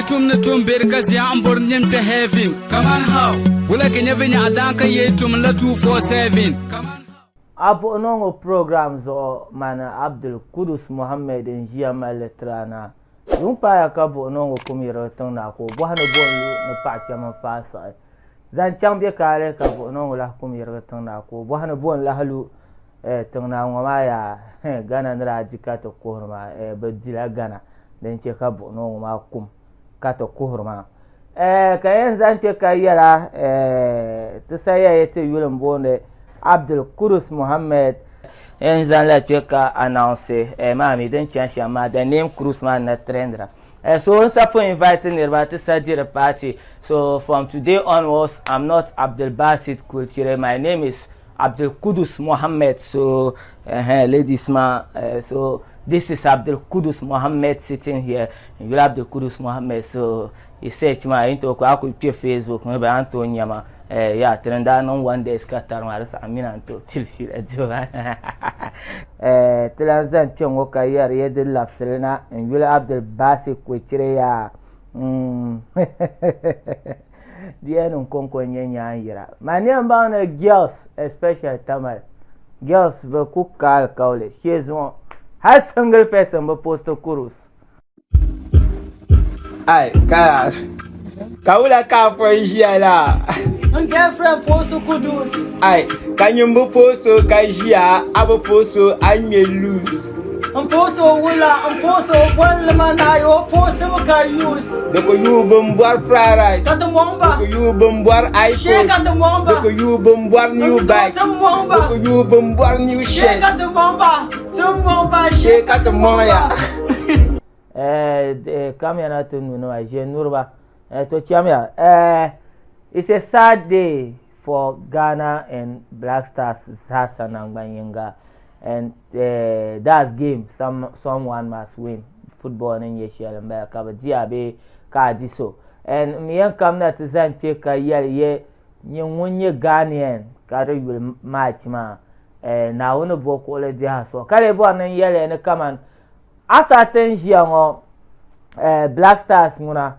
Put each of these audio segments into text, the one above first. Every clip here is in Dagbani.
tum ni tum beri ka zia n bori nin kpɛ heaven. Kaman how? Wula ka nyɛ vinyɛɣu daan ka yee tum la 247. Kaman how? A buɣinɔ ŋɔ program zuɣu mani Abdul Kudus Mohammed n ʒiya mali li tira na. Yuŋ paaya ka buɣinɔ ŋɔ kum yirigi tiŋ na ka o bɔhi ni bo n-lu ni paɣa kpɛm n-faai siɣi. Zaŋ chaŋ bɛ kaali ka buɣinɔ ŋɔ lahi kum yirigi tiŋ na ka o bɔhi ni bo n-lahi lu tiŋ na ŋɔ maa yaa Ghana ni daa di ka ti kuhiri maa bɛ dila Ghana din che ka buɣinɔ ŋɔ maa kum ka ti kuhiri maa. Ka yɛn zaŋ kpe ka yɛla ti sa yɛya ti yuli m-booni Abdul Kudus Mohammed. Yɛn zaŋ la kpe ka announce maa mi din chani shɛm maa the name Cruz maa na trendira. So n sa pun invite niriba ti sa diri party. So from today onwards I'm not Abdul Basit Kulchire, my name is Abdul Kudus Mohammed. So ladies maa so this is Abdul Kudus Mohammed sitting here. N yuli Abdul Kudus Mohammed so i search maa yi ni tooi a kuli kpe Facebook ŋɔ bee a ni tooi nya ma ya ti ni daa niŋ one days ka tari maa di saha m mini a ni tooi pili fiila dibu maa. Ti lan zani kpe ŋɔ ka yɛri ya di labisili na n yuli Abdul Basit Kwechire yaa di yɛn niŋ kɔŋko n-nyɛ nyaanyira. Mani yɛn baŋ ni girls especially Tamale girls bɛ ku ka alikauli shee zuŋɔ hali single person bi posti kurusi. Ai, karas. Ka wula ka a fo ʒiya la? N girlfriend post kudus. Ai, ka nyin bi post o ka ʒiya, a bi post o a ŋmɛ loose. N post o wula, n post o bolli ma naai o post mi ka use. Di ku yuui bin bɔri fried rice. Ka ti mɔŋ ba. Di ku yuui bin bɔri iPhone. Shee ka ti mɔŋ ba. Di ku yuui bin bɔri new N tooi bike. ti mɔŋ ba. Di ku yuui bin bɔri new Shee shirt. ka ti mɔŋ ba. Ti mɔŋ ba. Shee ka ti mɔŋ ya. Kamya na ti nu nima ʒe nuriba to chamiya it's a sad day for Ghana and Black Stars zaasa nangban yinga and that's game some someone must win football ni nyɛ shɛli n bala ka bi diya bee ka a di so and n yɛn kamina ti zani kpe ka yɛli ye nyin ŋun nyɛ Ghanaian ka di yuli match maa Naawuni bo kuɣuli dihi a so ka lee bɔri ni n yɛli ya ni kaman Asa ti n ʒiya ŋɔ Black Stars ŋuna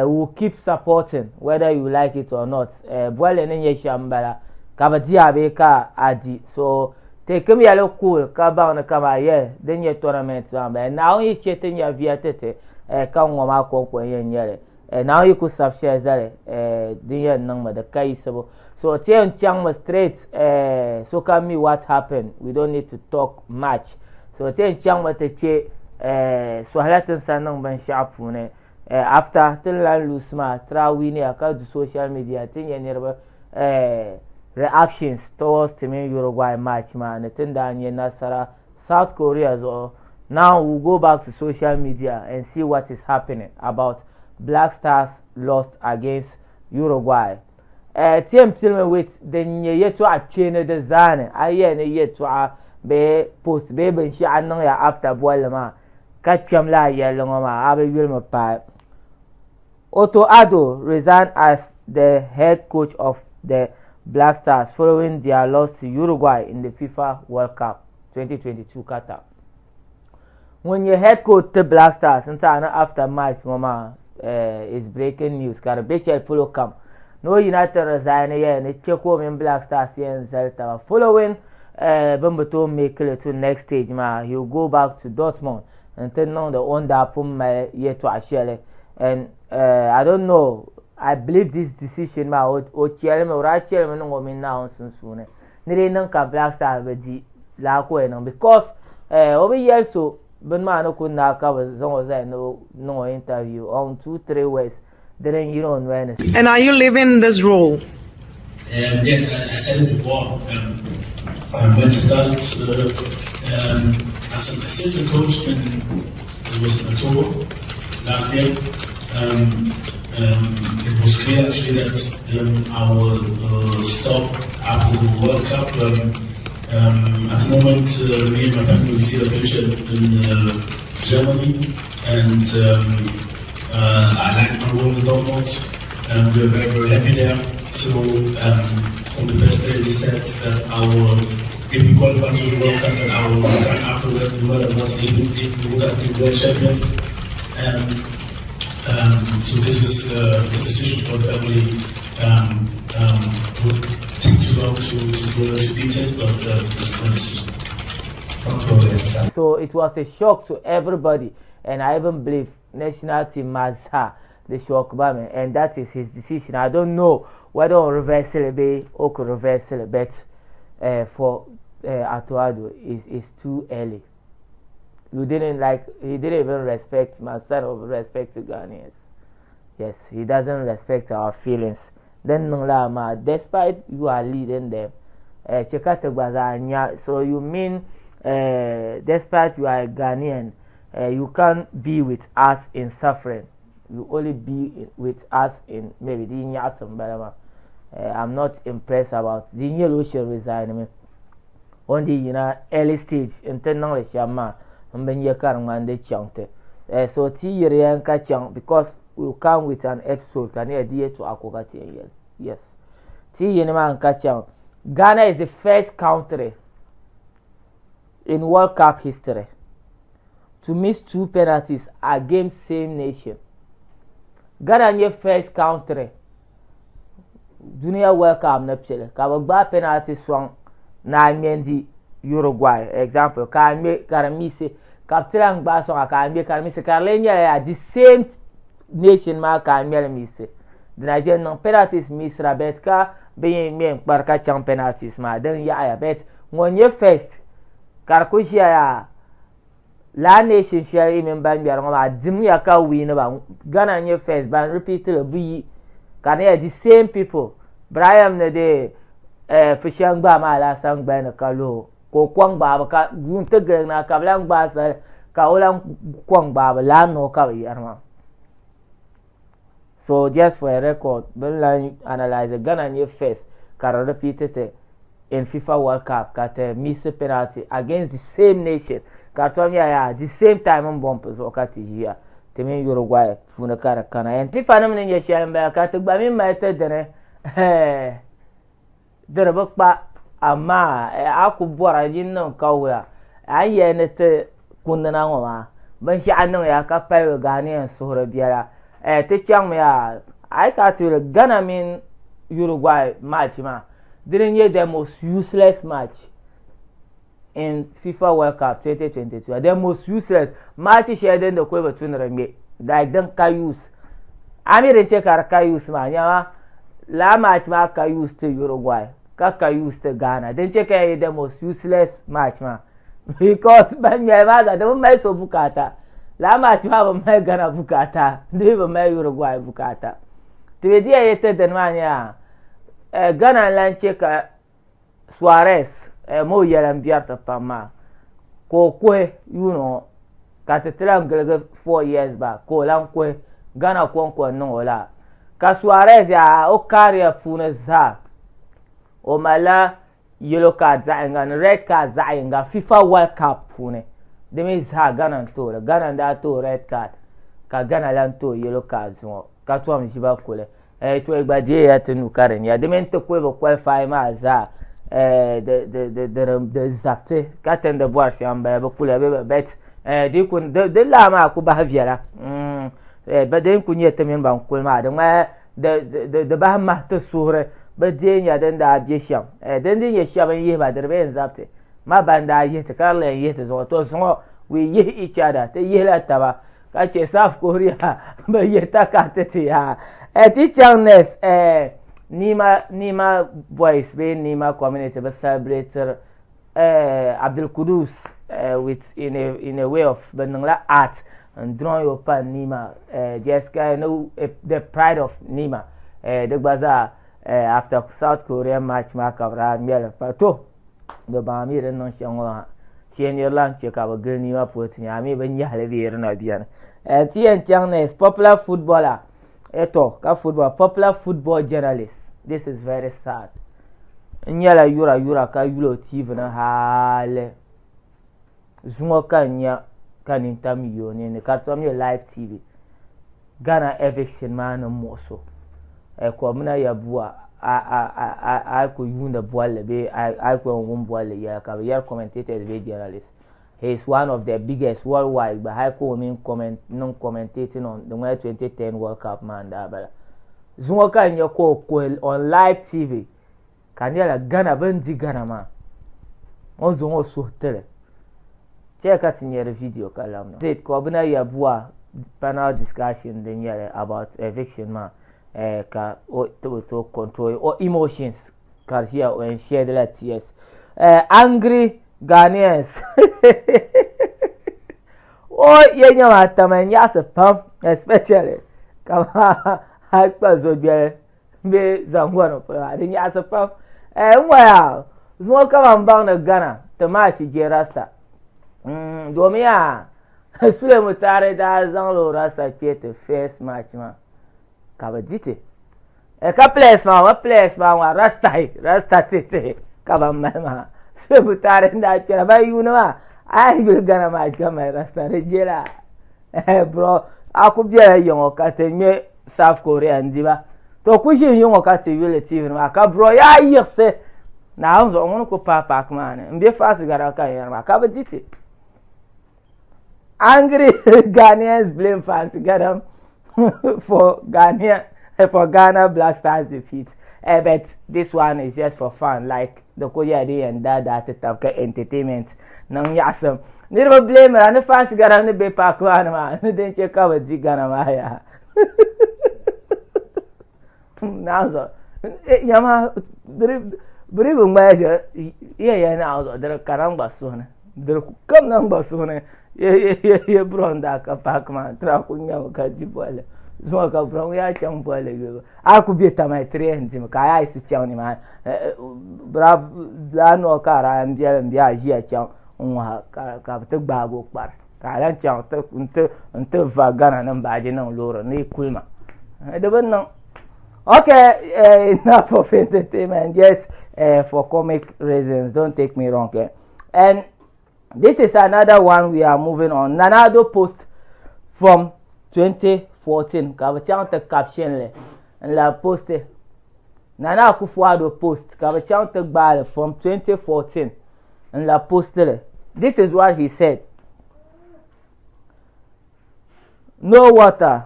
will keep supporting whether you like it or not bolli ni nyɛ shɛm m-bala ka bɛ di a bee ka a di so teekimiya li cool ka baŋ ni kaman yeah din nyɛ tournament maa m-bala Naawuni yi che ti nyɛviya ti ti ka ŋ-ŋɔ maa kɔŋko n-yɛn nyɛ li Naawuni yi ku sabi shɛli zali din yɛn niŋmi di ka yiɣisibu so ti yɛn chaŋmi straight sokam mi what happen we don't need to talk much so ti yɛn chaŋmi ti kpe sɔhila tinsa niŋ binshɛɣu puuni after ti ni lan lusi maa ti daa winiya ka du social media ti nya niriba reactions towards ti mini Uruguay match maa ni ti ni daa nya nasara South Korea zuɣu. Now we'll go back to social media and see what is happening about Black Stars lost against Uruguay. Ti yɛn pilimi with din nyɛ yɛtɔɣa kpeeni di zaani a yɛli ni yɛtɔɣa bee post bee binshɛɣu niŋya after bolli maa ka kpɛm lala yɛlli ŋɔ maa a bi yulimi paai. Otto Addo resigned as the head coach of the Black Stars following their loss to Uruguay in the FIFA World Cup 2022 Qatar. Ŋun nyɛ head coach ti Black Stars n tiɛha ni after match ŋɔ maa is breaking news ka di be shɛli polo kam ni o yina ti resign yɛli ni kpe ka o mini Black Stars yɛn zali taba following bɛ ni bi tooi make it to next stage maa he will go back to Dortmund n ti niŋdi o ni daa pun mali yɛltɔɣa shɛli and I don't know I believe this decision maa o chɛlimi o daa chɛlimi niŋ o mini Naawuni sunsuuni ni di niŋ ka Black Stars bi di laa ka o yɛn niŋ because o bi yɛli so bini maa ni ku naai ka bi zaŋ o zali ni bi niŋ o interview on 2-3 words dini n yina o noli ni. And are you leaving this role? Yes, I said it before. When I started as an assistant coach in, it was in October last year, it was clear actually that I will stop after the World Cup. At the moment, me and my family, we see the future in Germany, and I like my role in Dortmund. We are very, very happy there. So from the first day we said that I will, if we qualify to the World Cup, then I will resign after that, no matter what, even if we would have been world champions. So this is a decision for the family. Would take too long to go into details, but this is my decision. So it was a shock to everybody, and I even believe national team maa the shock ba mi, and that is his decision. I don't know whether on reverse it be or could reverse it, but for Otto Addo is too early. You didn't like, he didn't even respect my son of respect to Ghanaians. Yes, he doesn't respect our feelings. Then ma, despite you are leading them, so you mean despite you are a Ghanaian, you can't be with us in suffering. You only be with us in maybe the I'm not impressed about the new resign me. On the early stage in ten shama so ti yiriyan ka chang because we come with an episode can you to akokati. Yes, ti yinima ka chang. Ghana is the first country in World Cup history to miss 2 penalties against same nation. Ghana is the first country Junior World Cup na pchele ka ba gba penalty song na ŋmɛndi Uruguay example ka ŋmɛ ka di misi ka bi tilan gbaai sɔŋa ka ŋmɛ ka di misi ka di lee nyɛla the same nation maa ka ŋmɛli misi dina ʒe niŋ penalties misira bet ka bi yɛn ŋmɛ n-kpari ka chaŋ penalties maa din yaɣaya bet ŋɔ nyɛ first ka di ku ʒiya yaa laa nation shɛli yi mini ban ŋmɛri ŋɔ maa dimya ka win ba. Ghana nyɛ first ban repeat li buyi ka di nyɛla the same people. Brian ni de Fishan gba maa laasabu gbali ni ka loo ka o kɔŋ gbaabu ka yuun ti gili na ka bi lan gbaai sali ka o lan kɔŋ gbaabu laa noo ka bi yɛri maa. So just for a record, bin lan analyze Ghana nyɛ first ka di repeat ti in FIFA World Cup ka ti miss penalty against the same nation ka di tom nyɛla yaa the same time n bɔmpi zuɣu ka ti ʒiya ti mini Uruguay puuni ka di kana. And FIFA nim ni nyɛ shɛli n bala ka ti gba mini mali ti dini diri bi kpa amaa a ku bɔra yin niŋ ka wula a ni yɛli ni ti kundina ŋɔ maa binshaɣu niŋya ka paligi Ghanaian suhuri biɛla. Ti chaŋmi yaa a yi ka ti yuli Ghana mini Uruguay match maa dini nyɛ the most useless match in FIFA World Cup 2022, the most useless match shɛli din di kuli bi tu ni di ŋmɛ, like din ka use a mi din chɛ ka di ka use maa nyɛma laa match maa ka use ti Uruguay ka use ti Ghana din chɛ ka yɛ the most useless match maa because ban ŋmɛli maa zaa di bi mali so bukata laa match maa bi mali Ghana bukata di bi mali Uruguay bukata ti bi diya yɛ ti dini maa nyɛla Ghana n lan chɛ ka Suarez mo yɛla n biɛri ti pam maa ka o kuhi yuuni ŋɔ ka ti ti lan giligi 4 years back ka o lan kuhi Ghana kɔŋko n niŋ o la ka Suarez yaa o career puuni zaa o malila yellow card zaɣ yinga ni red card zaɣ yinga FIFA World Cup puuni di mi zaa Ghana n toori Ghana n daa tooi red card ka Ghana lan tooi yellow card zuŋɔ ka tom ʒiba kuli to gba deeya ti nu ka di nya di mini ti kuli bi qualify maa zaa di zabti ka ti ni di bɔri shɛm m bala bi kula bɛ bi bet di ku di laa maa ku bahi viɛla din ku nyɛ ti mini ban kuli maa di ŋmaya di bahi mahi ti suhuri bi deei nya din daa bɛ shɛm din di nyɛ shɛba n yihi ba di di bɛ yɛn zabti ma ban daa yihi ti ka di lan yihi ti zuɣu to zuŋɔ we yihi each other ti yihila taba ka che South Korea bi yihi takati ti yaa ti chaŋ next Nima boys bee Nima community bi celebrate Abdul Kudus with in a way of bi niŋla art and drawing o pa Nima Jessica no the pride of Nima di gba zaa after South Korea match maa ka bi daa ŋmɛli pa to bi baŋ mi din niŋ shɛm ŋɔ maa shee niri lan che ka bi gili Nima polo ti nya mi bi nyahili bee di na biɛni ti yɛn chaŋ next popular footballer eto ka football popular football journalist. This is very sad. N nyɛla yura yura ka yuli o TV ni haali zuŋɔ ka n nya ka nintam yi o nini ka di tom nyɛ live TV Ghana eviction maa ni muɣuso Kɔmina ya bua a ku yuuni bolli bee a ku yɛn wum bolli yɛla ka bi yɛri commentators bee journalists. He is one of the biggest worldwide gba hali ka o mini comment niŋ commentating on di ŋmanila 2010 World Cup maa n-daa bala. Zuŋɔ ka n nya ka o kuhi on live TV ka n nyɛla Ghana bɛ ni di Ghana maa o ni zaŋ o suhu tili. Chɛya ka ti nya di video ka labina. Zed Kobina Yeboah panel discussion din nyɛli about eviction maa eh, ka o ti bi tooi control o emotions ka di ʒiya o yɛn shed la tears. Eh, angry Ghanaians o yɛ nyɛma tama nyaɣasi pam especially ka a kpa zogbɛli bee zangɔni polo maa di nyaɣasi pam eh, n waya zuŋɔ ka ban baŋ ni Ghana ti maachi je rasta mm, domi yaa Sule Mutari daa zaŋla o rasta kpe ti first match maa ka bi di ti eh, ka players maa ma players maa ŋɔ rasta rasta ti ti ka ban mali maa Sule Mutari n daa kpɛra ban yuuni maa a yi yuli Ghana match ka mali rasta di jela eh, bro a ku bela yiŋɔ ka ti ŋmɛ South Korea n diba to ku ʒi yiŋɔ ka ti yuli TV maa ka bro yaa yiɣisi Naawuni zuɣu ŋuni ku paai paaki maa ni n be faasi gara ka yɛri maa ka bi di ti Angry Ghanaians blame Fancy Gadam for Ghana for Ghana Black Stars defeat. Eh, but this one is just for fun like the ko ya di yɛn daa daa ti tabi ka entertainment niŋ nyaɣasim niriba blame ra ni Fancy Gadam ni be paaki maa ni maa ni din chɛ ka bi di Ghana maa yaa naanzuɣu nyama biri bi ŋmaya shɛli yɛn yɛli naawuni zuɣu di ka na gba suhu ni di kam na gba suhu ni ye burom daa ka paaki maa tira ku ŋmɛmi ka di bolli zuŋɔ ka burom yaa chaŋ bolli yuli a ku bɛ tamali tiri yɛn dimi ka a yaa yiɣisi chaŋ nimaani laa noo ka a daa biɛli n bɛ a ʒiya chaŋ n ŋɔha ka bi ti gbaagi o kpari ka a lahi chaŋ n ti va Ghana nim baaji niŋ loori ni yi kuli ma di bi niŋ okay enough of entertainment just for comic reasons don't take me wrong okay? And this is another one we are moving on. Nana Addo post from 2014 ka bi chaŋ ti caption li n lahi posti Nana Akufo-Addo post ka bi chaŋ ti gbaali from 2014 n lahi posti li. This is what he said. No water,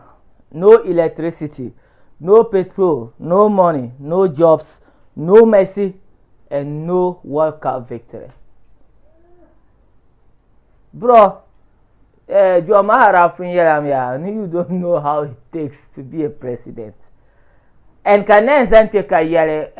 no electricity, no petrol, no money, no jobs, no mercy, and no World Cup victory. Bro, John Mahara ya, you don't know how it takes to be a president. And ka na zan te ka yɛli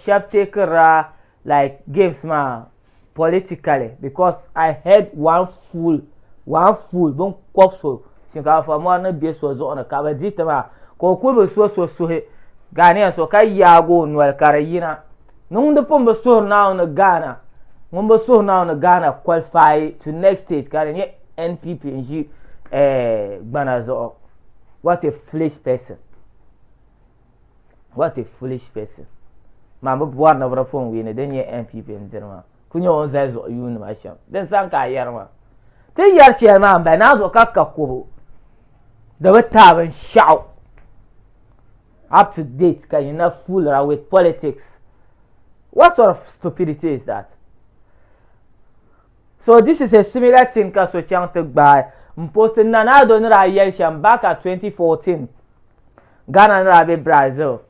shɛba take ra like games maa politically because I heard one fool one fool bin kɔbi so shinkaafa mɔri ni bɛ so zuɣu ni ka bi di ti maa ka o kuli bi so so suhi Ghanaian so ka yaagi o noli ka di yina ni ŋun di pun bi suhuri Naawuni Ghana ŋun bi suhuri Naawuni Ghana qualify to next stage ka di nyɛ NPP n ʒi gbana zuɣu. What a foolish person. What a foolish person. Maa bi bɔri ni bi di pun wini din nyɛ NPP n diri maa. Ku nyɛ o ni zali zuɣu yuuni maa shɛm. Din sani ka a yɛri maa. Ti yɛri shɛli maa m-bala naa zuɣu ka ka kubu. Di bi taai binshɛɣu. Up to date ka yi na fool around with politics. What sort of stupidity is that? So this is a similar thing ka so chaŋ ti gbaai n post Nana Addo ni daa yɛli shɛm back at 2014 Ghana ni daa be Brazil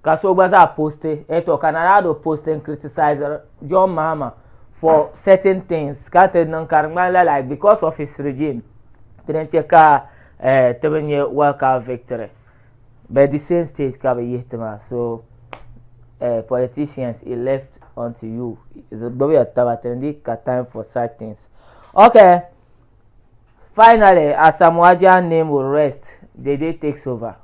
ka so gba zaa posti eto ka Nana Addo posti n criticize John Mahama for certain things ka ti niŋ ka di ŋmanila like because of his regime ti din chɛ ka eh, ti bi nyɛ World Cup victory but the same stage ka bi yihi ti maa so politicians it left unto you gbubi ya taba ti di ka time for such things okay finally Asamoah Gyan name will rest the day takes over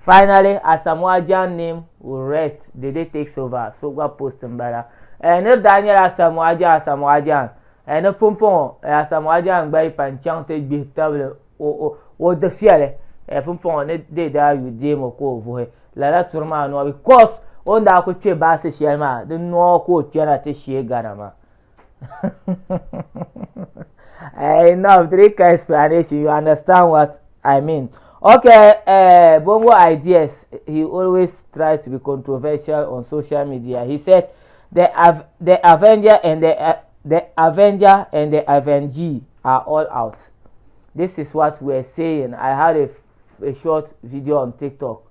finally Asamoah Gyan name will rest the day takes over so gba post n bala eh ni daa nyɛla Asamoah Gyan Asamoah Gyan eh ni pumpɔŋɔ eh, Asamoah Gyan gba yi pa n chaŋ ti gbihi tabili o o difiɛli eh, pumpɔŋɔ ni dee daa yu deem o ka o vuhi lala turi maa noo because o ni daa ku kpe baasi shɛli maa di noo ka o kpɛna ti shee Ghana maa enough drink explanation you understand what I mean okay Bongo ideas he always try to be controversial on social media he said the Avenger and the The Avenger and the Avengee are all out. This is what we're saying. I had a short video on TikTok.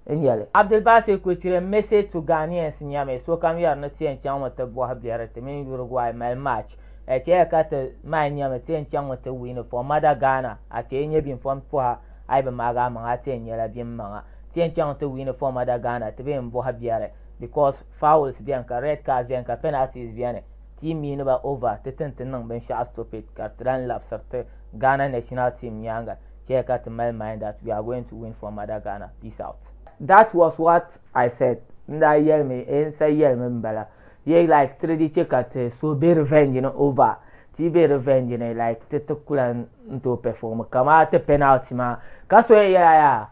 N yɛli. Abdulbasir Kwechire message to Ghanaians nyami sokam yɛri ni ti yɛn chaŋmi ti bɔhi biɛri ti mini Uruguay mali match. Eh, chɛya ka ti mai nyami ti yɛn chaŋmi ti win for mother Ghana. A kpee nyɛ binfɔm puha a yi bi maagi a maŋa a ti yɛn nyɛla bin maŋa. Ti yɛn chaŋ ti win for mother Ghana ti bi yɛn bɔhi biɛri because fouls beni ka red cards beni ka penalties beni. Ti miini ba over ti ti ni ti niŋ binshɛɣu stupid ka ti lahi labisiri ti Ghana national team nyaaŋa. Chɛya ka ti mali mind that we are going to win for mother Ghana. Peace out. That was what I said. N daa yɛlimi, eh, n sa yɛlimi m-bala. Ye like ti di chɛ ka ti suhu be revenge ni over. Ti be revenge ni like ti ti ku lan n tooi perform kamaa ti penalty maa. Ka so yɛn yɛla yaa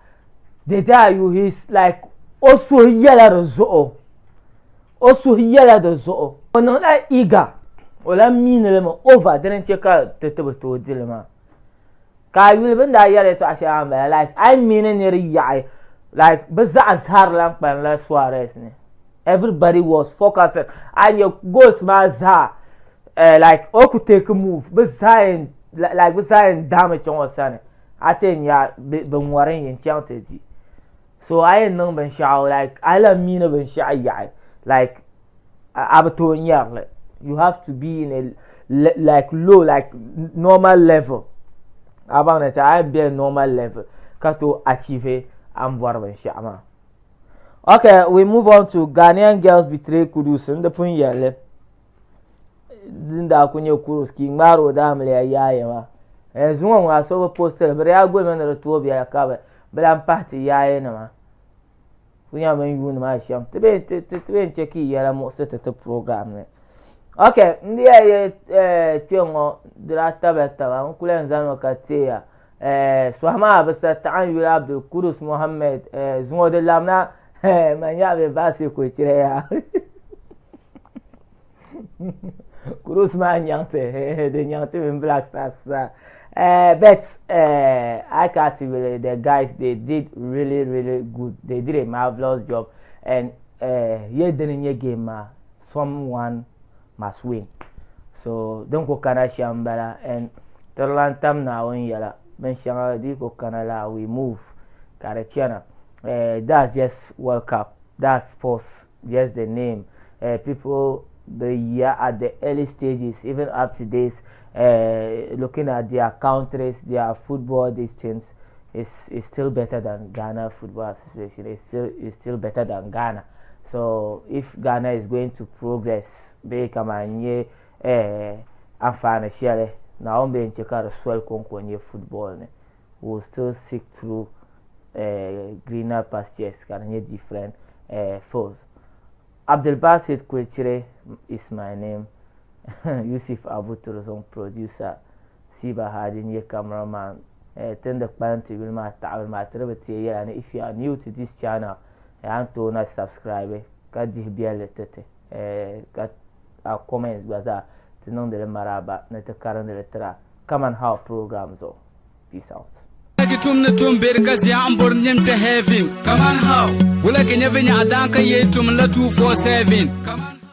Dede Ayew he's like o suhu yɛla di zuɣu. O suhu yɛla di zuɣu. O niŋla eager. O lan miini li mi over dini n-chɛ ka ti ti bi tooi di li maa. Ka a yuli bɛ ni daa yɛri yɛtɔɣa shɛli maa m-bala like a yi mi ni niri yaɣi like bɛ zaɣa zahari lan kpalimla Suarez ni everybody was focusing a nya goals maa zaa eh, like o ku take move bɛ zaa yɛn like bɛ zaa yɛn daami chaŋ o sani a ti yɛn nya bɛ ŋɔri n yɛn chaŋ ti di so a yɛn niŋ binshɛɣu like a lan mi ni binshɛɣu yaɣi like a bi tooi nyɛri li you have to be in a like low like normal level a baŋ ni a yɛn be normal level ka tooi achieve a ni bɔri binshɛɣu maa okay we move on to Ghanaian girls betray Kudus n di pun yɛlli din daa ku nyɛ Kudus ka yi ŋmaari o daamiliya yaaya maa eh, zuŋɔ ŋɔ a so bi postili bi daa gulimi ni di tooi biɛla ka bi lan pahi ti yaaya nima Ku nya bɛ ni yuuni maa shɛm. Ti bee ti ti ti bee n-chɛ ka yi yɛla muɣisi ti ti program ni. Ok, n di yɛli ye eh, kpe ŋɔ di daa tabila taba, n kuli yɛn zanimi ka teeya. Eh, sɔhi maa bi sa taɣi n yuli Abdul Kudus Mohammed, eh, zuŋɔ di labina, eh, man nyaɣi bɛ baasi ku chira ya. Kudus maa nyaŋ ti, di nyaŋ ti mini Black Stars sa. But I can't really, the guys, they did really, really good. They did a marvelous job. And ye dini nyɛ game maa, someone must win. So din ku kana shɛm bala and ti di lan tam Naawuni yɛla. Binshɛŋa di ku kana la, we move ka di chana. That's just World Cup. That's sports. Just the name. People the year at the early stages, even up to this, looking at their countries, their football, these things, is is still better than Ghana Football Association. It's still it's still better than Ghana. So if Ghana is going to progress, bee kaman nyɛ eh, anfaani shɛli Naawuni bee n-chɛ ka di soli kɔŋko nyɛ football ni, we will still seek through eh, greener pastures ka di nyɛ different eh, fields. Abdulbasit Kwechire is my name. Yusuf Abu Turzong producer. Siba Hadi nyɛ cameraman. Eh, tin di kpalim ti yuli maa taɣibili maa ti di bi teei yɛla ni if you are new to this channel, eh, a ni tooi na subscribe ka dihi biɛlli ti ti, eh, ka a comments gba zaa ti niŋdi li maraaba ni ti karindi li tira come and how program zuɣu. Peace out. Ki tum ni tum beri ka zia n bori nim kpɛ heaven. Come on how. Wula ki nyɛ vinyɛɣu daan ka yee tum la 247. Come on.